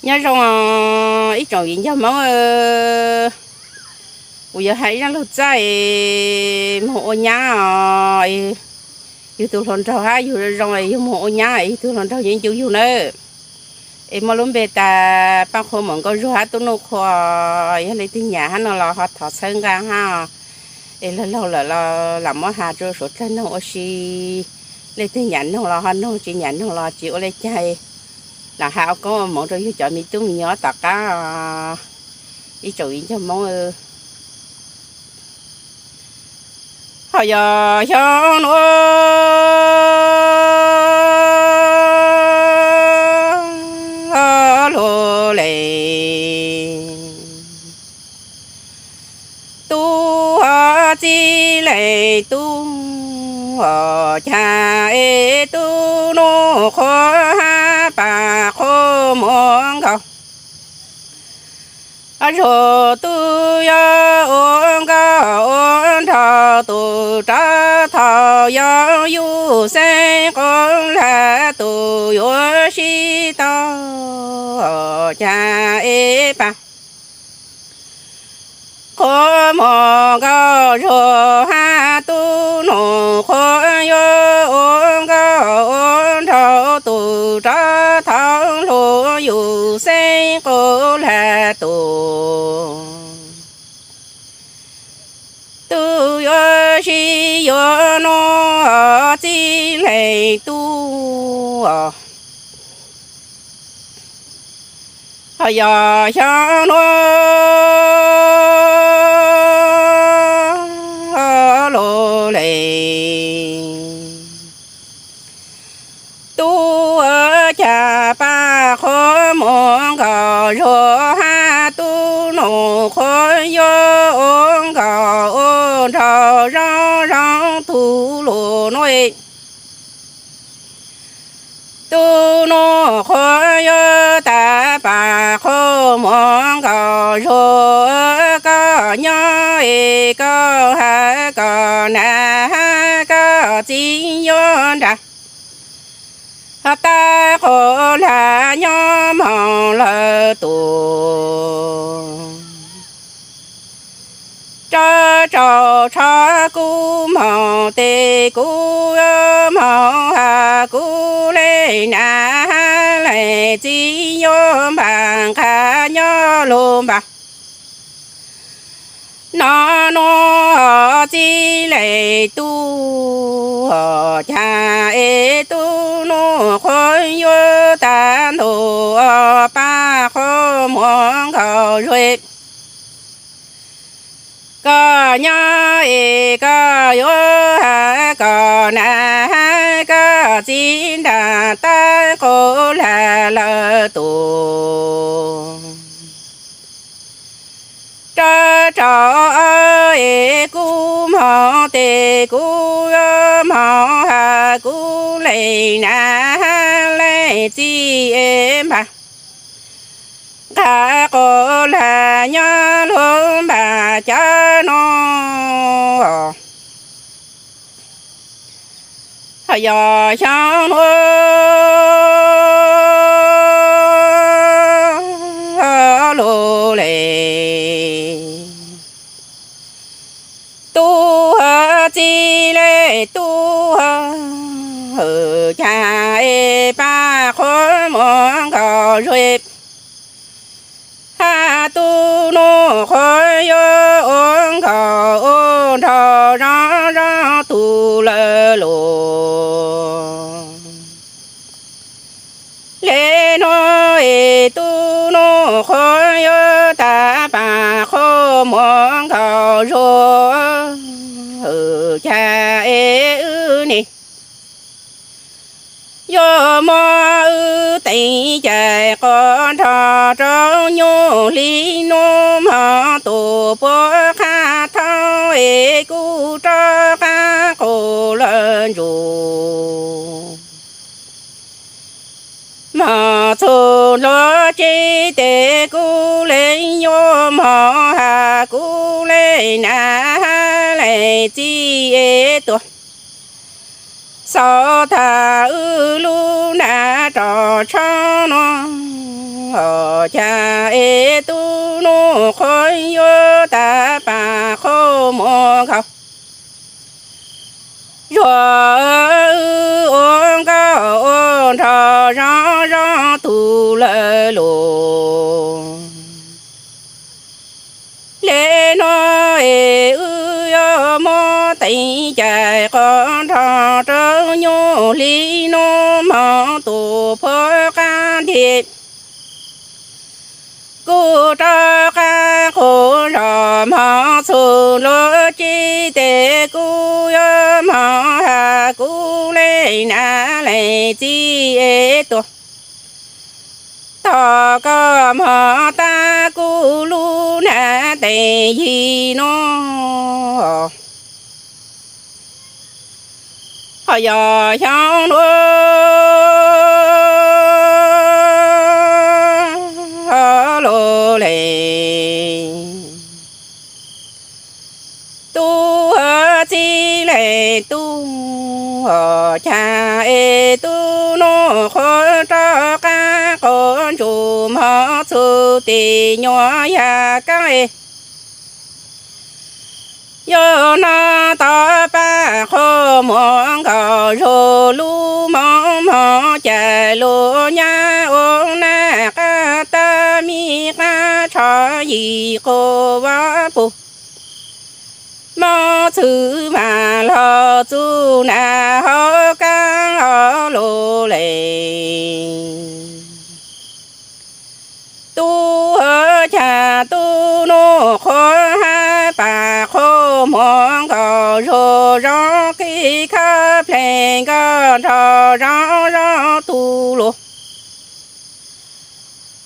Nyob zoo ib tsoom viv ncaus Hmoob, kuv yuav hais ib zaj lus txawj moog ua nyab os. Yug tug hluas nraug hab yug zoo zoo es yug moog ua nyab es yug tug hluas nraug yuav ncu yug nawb. Es muaj lub npe tas Paj Qhua Muam Nkauj Zuag hab Tub Nuj Qhua. Yog leej twg nyam hab no los ho thov txhawb nqa hab. Es laug laug lawm los lam muab has rua suav dlawg noog ua si. Leej twg nyam noog los ho noog, tsis nyam noog los tsis ua le caag. Lam has ua koob ua moov rua yug cov me tub me nyuam tom qab os, ib tsoom viv ncaus Hmoob. Ho yog xyoo nuav lug le, tub txib le tub, Cag es Tub Nuj Qhua hab Paj Qhua Muam Nkauj Zuag, tub yuav ua nkauj ua nraug, tus rov thaum yog yug xeeb quav lag, tus yuav sib tau, Cag es Paj Qhua Muam Nkauj Zuag hab Tub Nuj Qhua yuav ua nkauj ua nraug, tus rov thaum lug yug xeeb quav lag, tus tub yuav sib yuav nuav, txib le tub. Ho yog xyoo nuav lug le, tub Cag Paj Qhua Muam Nkauj Zuag hab Tub Nuj Qhua yuav ua nkauj ua nraug zoo zoo tug lug nuav. Tub Nuj Qhua yuav tas Paj Qhua Muam Nkauj Zuag, koj nyob es koj has kom nam hab koj txiv yuav nrag, hab tab quav lag nyob moog lawm tus. Rov tsaus tsho kuv moog tes kuv moog has kuv le nam hab le txiv yuav npaam nqha nyob lug npaam no nuav, txib le tub. Cag es Tub Nuj Qhua yuav tas ntuj, Paj Qhua Muam Nkauj Zuag, koj nyob es koj yuav has kom nam hab koj txiv nrag tab quav lag lawm tus. Rov tsaus es kuv moog tes kuv moog has kuv le nam hab le txiv es npaam nqha quav lag nyob lug npaam cov no. Ho yog xyoo nuav lug le, tub txib le tub. Cag es Paj Qhua Muam Nkauj Zuag hab Tub Nuj Qhua yuav ua nkauj ua nraug zoo zoo tug lawm lug. Le nuav es Tub Nuj Qhua yuav tas Paj Qhua Muam Nkauj Zuag, Cag es wb ne yuav muab wb teem cai quas nrog rau nyuj hli nuav moog tus puab qab thoob es kuv rov qab qus lawm ntsuj. Moog txug nruab tsev tes kuv le yuav moog has kuv le nam hab le txiv es tuaj xauv tag wb lub nag roj tshoob nuav. Cas es tub Nuj Qhuav yuav tau pam qhov muag nkaus, zuag wb ua nkauj ua nraug zoo zoo tus lawv lus. Le nuav es wb yuav muab teev cai qhov nrho rau nyuj hli nub moog tus phuab qab ntiag. Kuv rov qab qhov zog moog txug lub tsev tes kuv yuav moog has kuv leej nam leej txiv es tuag. Thov koj moog tab kuv lub nam teev yig nuav. Qhov yog xyoo nuav lug le, tub txib leej tub, cas es tub Nuj Qhuav rov qab quas ntsug moog txug tim nyuas yaj kaab es yuav noj tau pam qhov muag nkaus zug lub moov moog cais lug nyab ua naj qab tab mi qab tsho yim quas vav pug moog txwv vaaj laug txug nam hauv kaab o lug le. Tub, cas tub Nuj Qhuav hab pam qhov muag nkaus zug zoo qhib khab plheej nkauj nraug zoo zoo tug lug.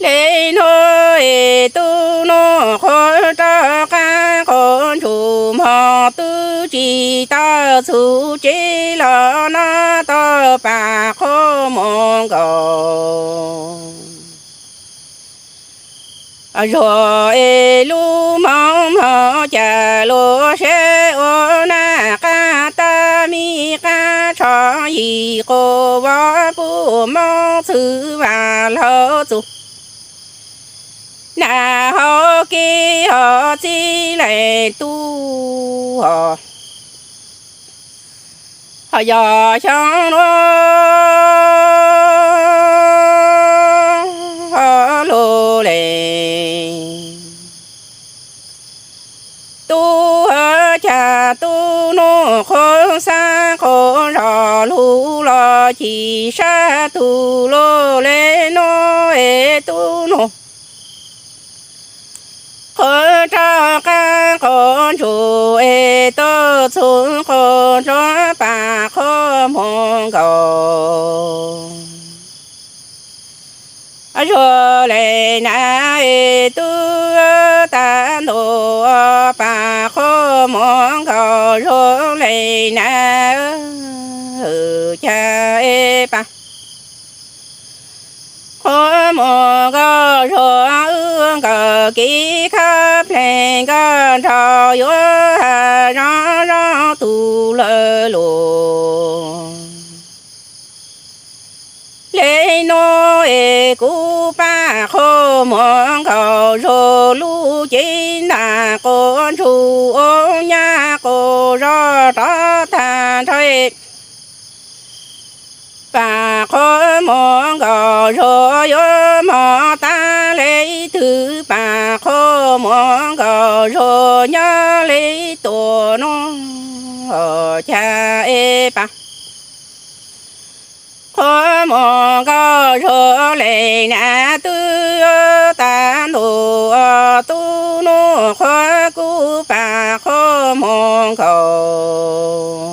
Le nuav es tub Nuj Qhuav rov qab quas ntsug moog twb tsi tau txug tsev los noj tau pam qhov muag nkaus zug es lub moov moog cais lug seb ua naj qab tab mi qab tsho yim quas vav pug moog txwv vaaj laug txug nam hauv kev ho txib leej tub. Ho yog xyoo nuav lug le, tub, cas tub Nuj Qhuav xaav quas zog lug los chim sab tug lug le nuav es tub Nuj Qhuav rov qab quas ntsug es tuaj txug quas ntsug pam qhov muag nkaus zug le nam es tub, tag ntua pam qhov muag nkaus zug le nam, cas es pam qhov muag nkaus zug wb nkaus kev khab plheej nkauj nraug yuav has zoo zoo tug lawv lug. Le nuav es kuv pam qhov muag nkaus zug lub cev ntaj quas ntsug ua nyab quas zog rov tag nrho. Pam qhov muag nkaus zug yuav moog tag le twg, pam qhov muag nkaus zug nyob le tuaj nuav, cas es pam qhov muag nkaus zug le nam twb tag ntua, tub Nuj Qhuav kuv pam qhov muag nkaus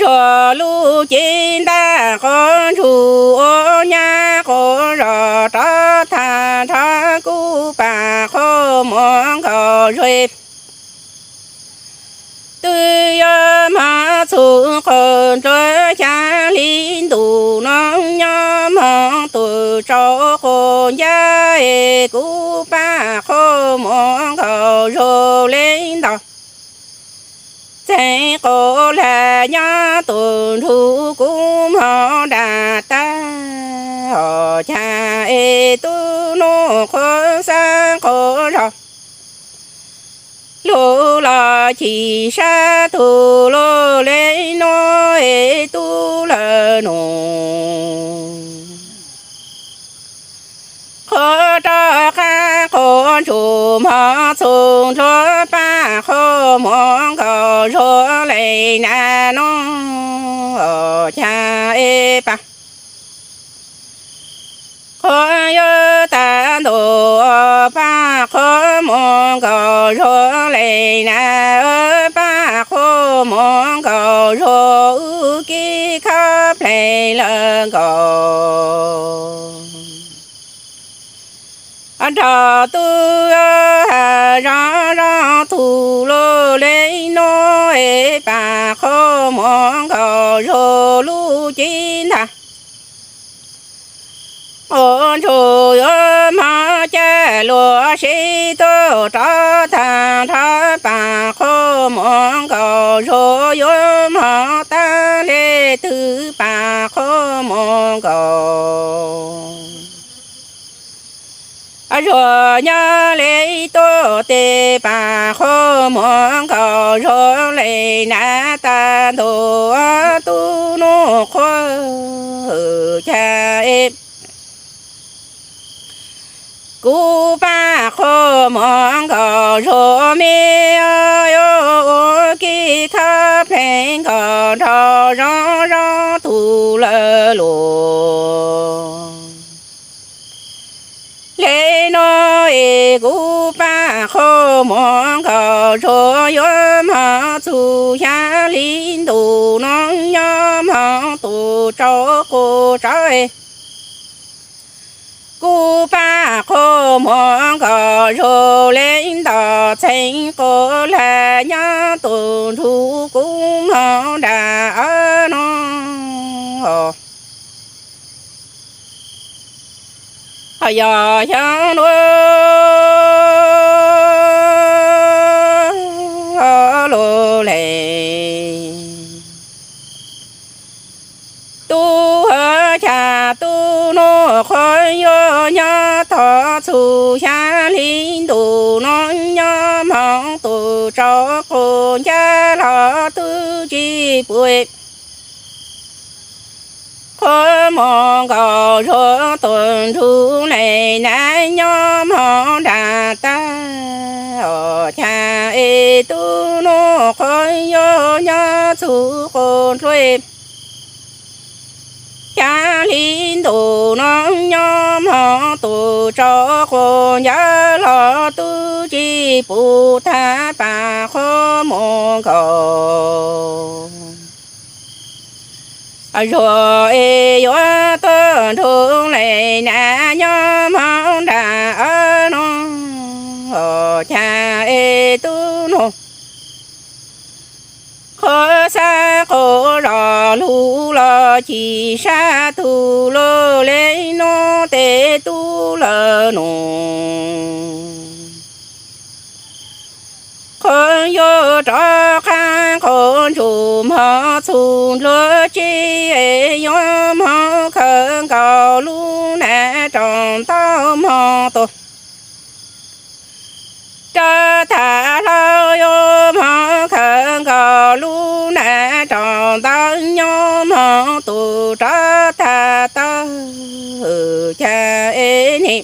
zug lub cev ntaj quas ntsug ua nyab quas zog rov tag nrho, kuv pam qhov muag nkaus zug twb yuav moog txug quas ntsug xyaa li ntuj nuav nyob moog tug tsaus quas ncaj es kuv pam qhov muag nkaus zug le ntau txheej quas lag nyob tug nrug kuv moog dag tag. Os cas es tub nug qhuav xab qhuav zog, lug los chim sab tug lug le nuav es tub lawv nus. Qhuav rov qab qhuav ntsuag mog txhum dluag paj qhuav muag nkaus zuag le na no. Os cas es paj qhuav yuav tag ntuj, paj qhuav muag nkaus zuag le na, paj qhuav muag nkaus zuag wb kib khab plheev lawm nkaus. Nrog tub ha zoo zoo tug lug le nuav es paj qhuav muag nkaus zuag lub cev ntag. Ua ntsuag yuav moog caj luag sib tug rov tag nrho, paj qhuav muag nkaus zuag yuav moog tag le twg, paj qhuav muag nkaus zuag nyob le tuaj tes, paj qhuav muag nkaus zuag le na tag ntuj, tub nug qhuav cas es kuv paj qhuav muag nkaus zuag me, yuav ua kib khab plheev nkaus nrog zoo zoo tug lawv luag. Le nuav es kuv paj qhuav muag nkaus zuag yuav moog txug xya hli ntuj no nyob moog tug tsaus quas tsav. Kuv paj qhuav muag nkaus zuag le ntau txheej quas lag nyob tug nrug kuv moog nram no. Yog xyoo nuav lug le tub, cas tub nug qhuav yuav nyob tog txug xya hli ntuj no nyob moog tug tsaus quas ncaj los twb tsis pum. Qhuav muag nkaus zuag tug nrug le na nyob moog nram tag, os cas es tub nug qhuav yuav nyob txug quas dluav xya hli ntuj no nyob moog tug tsaus quas ncaj los twb tsis pum tag, paj qhuav muag nkaus zuag es yuav tuaj nrug le na nyob moog nram no, os cas es tub nug qhuav xab qhuav zog lug los chim sab tug lug le nuav tes tub lawv nus. Qhuav yuav rov qab qhuav ntsuag moog txug dluag cev es yuav moog khawm nkaus lub nag rau ntau moog tug rov tag hlau, yuav moog khawm nkaus lub nag rau ntau nyob moog tug rov tag tau, cas es ne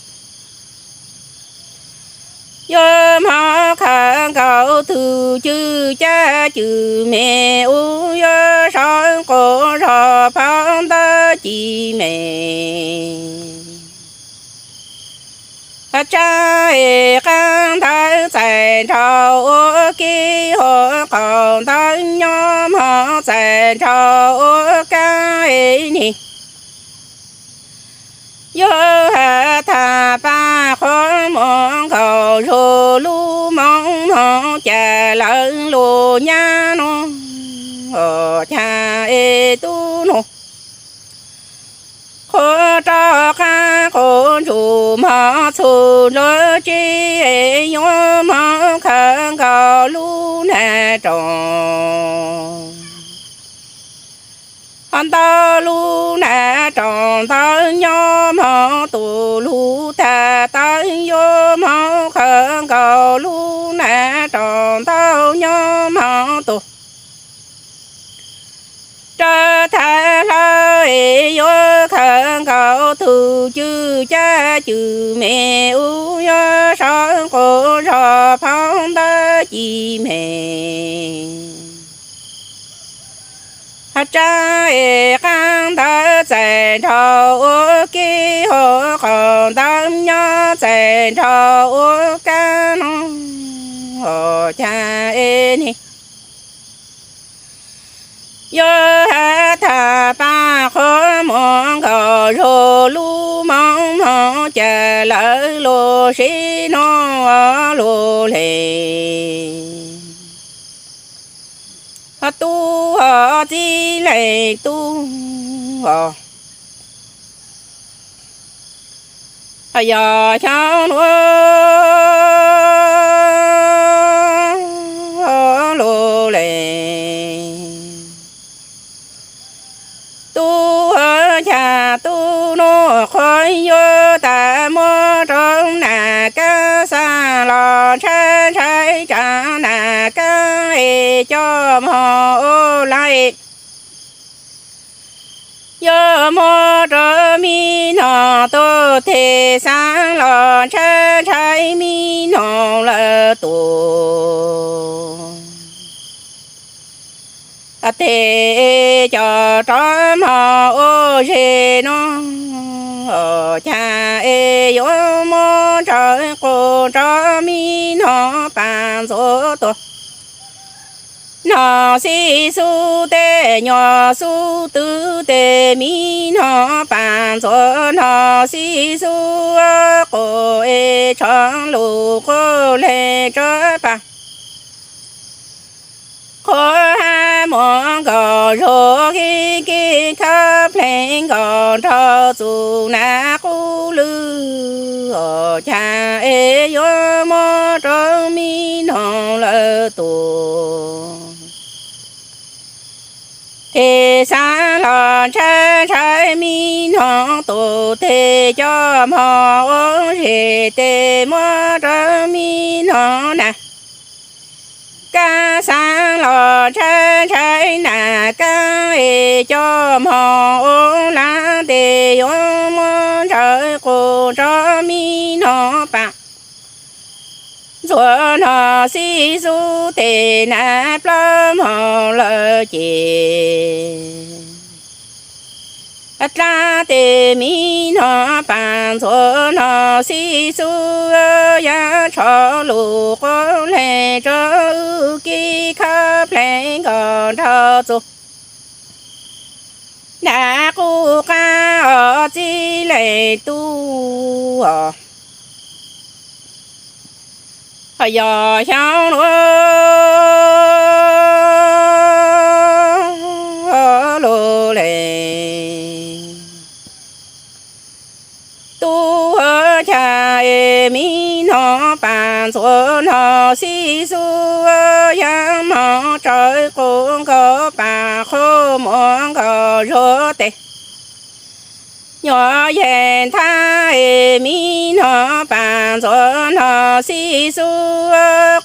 yuav moog khawm nkaus tug cwj cab cwj mej ub, yuav sau quas zog phau ntawv ci mej. Tsab es qaab ntawv txais nrau ua ke, hua qaum ntawv nyob moog txais nrau ua kaab es ne yuav has tas paj qhuav muag nkaus zuag lub moov moog cas lawv lug nyab nuav, cas es tub nug qhuav rov qab qhuav ntsuag moog txug dluag cev es yuav moog khawm nkaus lub nag rau ntau, lub nag rau ntau nyob tawb yuav hmoov qhawv nkaus lub nas rau ntau nyob hmoov tuag. Rau thawj hlau es yuav khawv nkaus tug cwj cab cwj me ub yuav sawv quas zog phau ntawv ci me. Tsaab es qaab ntawv txais nrho ua ke hauv qaum ntawv nyob txais nrho ua kab no. Cas es ne yuav has tas pab qhov muag nkaus zog lub moov moog cas lawv lug sib nug lug le. Tub txib leej tub, yog xyoo nuav lug le. Tub, cas tub nuav qhuav yuav tas muab rau nas kaab xaa los ntshai ntshai tsaam nas kaab es coj moog ua lawm. Yuav muab rau mi noog tuag, tes xaav los ntshai ntshai mi noog lawv tuag. Tes coj rov moog ua zes nuav, cas es yuav muab ntsawv quas rau mi noog paam ntxuav tuag. Noog xib xub tej nyuas xub twv tes mi noog paam ntxuav noog xib xub quas es tshav lug quas le tsab paam. Qhuav hab muag nkaus zog kib kib khab pleev nkaus nrho txug nas qub lwj, cas es yuav muab rau mi noog lawv tuag. Tes xaav los ntshai ntshai mi noog tuag, tes coj moog ua zes tes muab rau mi noog nas kaab. Xaav los ntshai ntshai nas kaab es coj moog ua lawm, tes yuav muab ntsawv quas rau mi noog paam ntxuav noog xib xub tes nas plaub moog lawm ces dlaab tes mi noog paam ntxuav noog xib xub yaav tshav lug quas le tsab kib khab pleev nkaus nrho txug nas qub qaab. Txib leej tub, yog xyoo nuav lug le. Tub, cas es mi noog paam ntxuav noog xib xub yaav moog tsawv quas nkaus paam qhov muag nkaus zog tes nyuas yeej thaab es mi noog paam ntxuav noog xib xub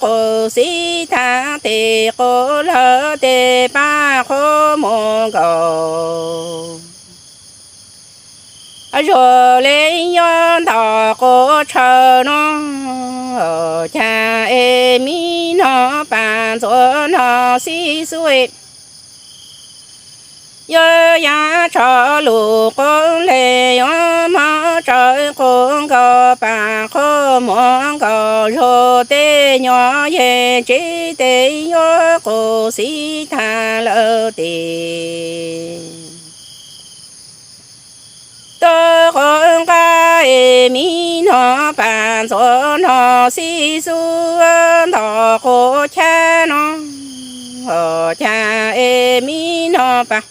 quas xib thaab tes quas lawm tes paam qhov muag nkaus zog le yuav ntog quas tshaw nuav, cas es mi noog paam ntxuav noog xib xub yuav yaav tshav lug quas le yuav moog tsawv quas nkaus paam qhov muag nkaus zog tes nyuas yeej tsev tes yuav quas xib thaab lawm tes tub, quas nqab es mi noog paam ntxuav noog xib xub ntog quas chab nuav, cas es mi noog paam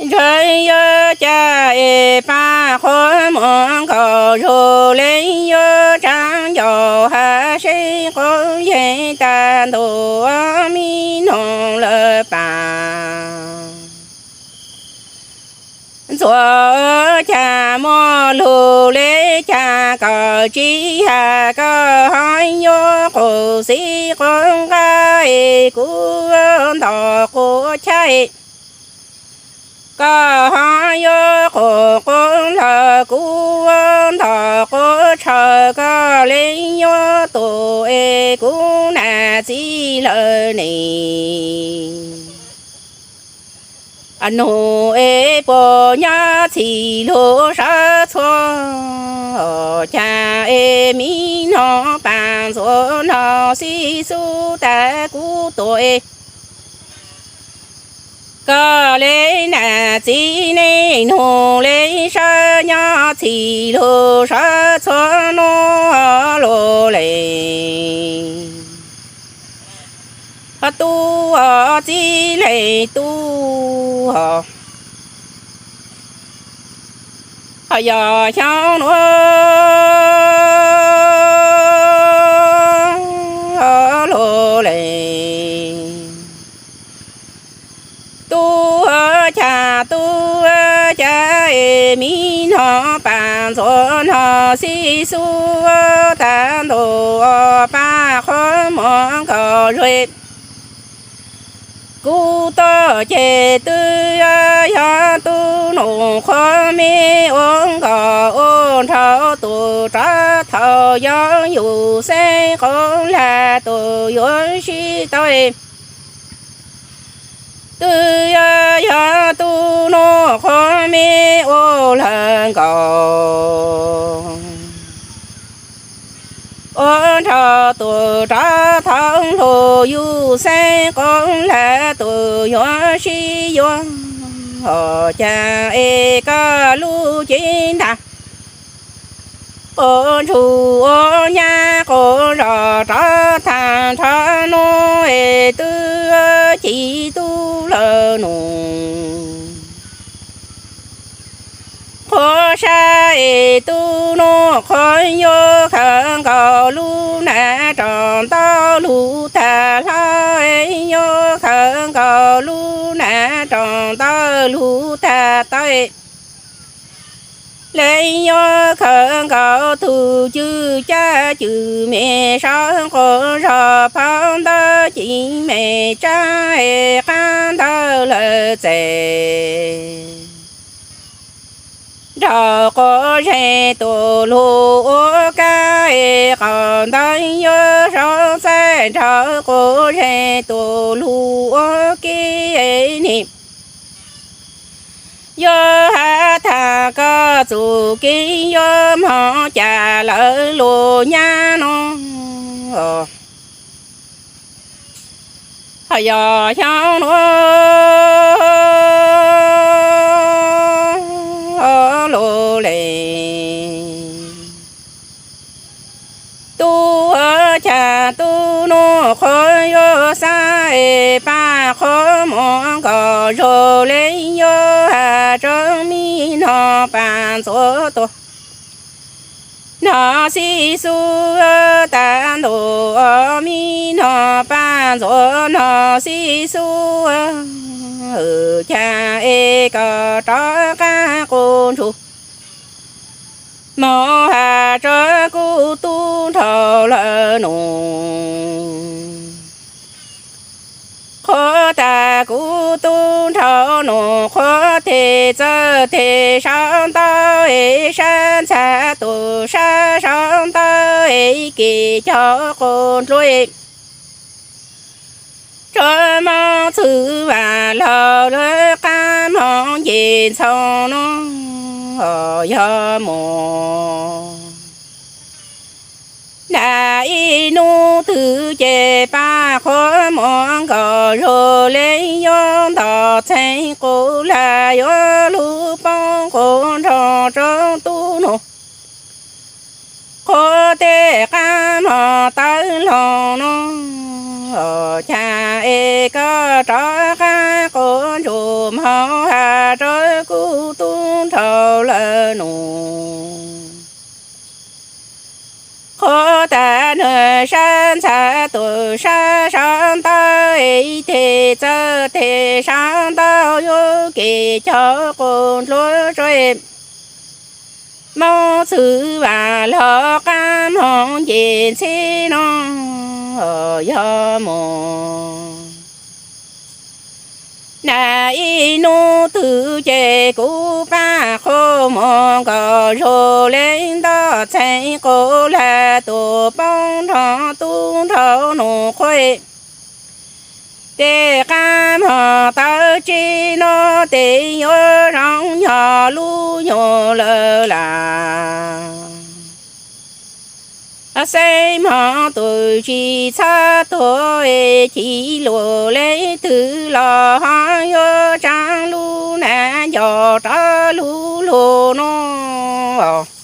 ntxuav yuav cas es paam qhov muag nkaus zog le yuav tsaab ncaus hab seb quas yeej tag ntua mi noog lawm paam ntxuav Cas muaj lug le cas koj tsis has, koj ho yuav quas xib quas nqaij es kuv nto quas chab. Koj ho yuav quas quas lawm kuv nto quas tshaw, koj le yuav tuag es kuv nam txiv lawm ne. Nug es puas nyob txhim lug sawv txhua, cas es mi no pas ntxuav no xib xub tas kuv tuag es. Koj le nam txiv nej nug le sawv nyob txhim lug sawv txhua nuav lug le. Tub txib le tub, yog xyoo nuav lug le. Tub cas tub cas es mi no pas ntxuav no xib xub tas ntuj, pab qhov muag nkaus zug. Kuv tuaj ces twb yog tub nus qhua me ua nkaus ua nrau tus rov thaum yog yus xeeb quas lag tus yuav sib tau. Twb yog tub nus qhua me ua lawm nkaus ua nrau tus rov thaum lug yus xeeb quas lag tus yuav sib yuav. Cas es koj lub cev ntaj quas ntsuj ua nyab quas zos rov tag nrho nuav es twb ci tub lawm nus. Qhua sab es tub nus qhua yuav khawm nkaus lub nam rau ntau lug tag hlo, yuav khawm nkaus lub nam rau ntau lug tag taw. Le yuav khawm nkaus tug cwj cab cwj mem sawv quas zog phau ntawv ci mem tsab es qab ntawd lawm txes. Nraug quas zej tus lug ua kab es qaum ntawd yuav sawv txaij, nraug quas zej tus lug ua ke es nim yuav has tas koj txuj kev yuav moog cas lawv lug nyab nuav. Yog xyoo nuav lug le. Tub ua cas tub nus qhua yuav xab es pab qhov muag nkaus zog le yuav has rua mi no pab ntxuav tuag no xib xub tas ntuj, mi no pab ntxuav no xib xub. Cas es koj rov qab quas ntsuj moog has rua kuv tub nrhau lawm nus. Qhuav tas kuv tub nrhau nus, qhuav tes txawj tes sawv ntawd es sab ntxhab tus sab sawv ntawd es ib ke cov quas ntsuj. Tsuav moog txhwm vam laug lawv qab moog nce ntxhoo nuav yog mus. Nag ib nub twg ces pab qhuav muag nkaus zog le yuav nto txheej quas lag yuav lug poob quas nrog rua tub nus. Qhuav tej qab moog tawv lug nuav, cas es koj rov qab quas ntsuj moog has rua kuv tub nrhau lawm nus. Qhuav tas nwg sab ntxhab tus sab sawv ntawd es ib teg txawj teg sawv ntawd yuav ke cov quas ntsuj tsuav. Mob txwv vam los qab mob nce ntxhib no yog mus na ib hnub twg ces kuv pab qhov muag nkaus zog le ntoj txheeb quav lag tuaj poob nrog tub nrog nus qhuav. Tej qab mob tawv tsib no tes yuav zoo yog lub nyuag lawm las. Xeeb mob tus tsis txhob tuag, chiv luag leej twg los ho yuav tsav lub nab nco rov lub luag no.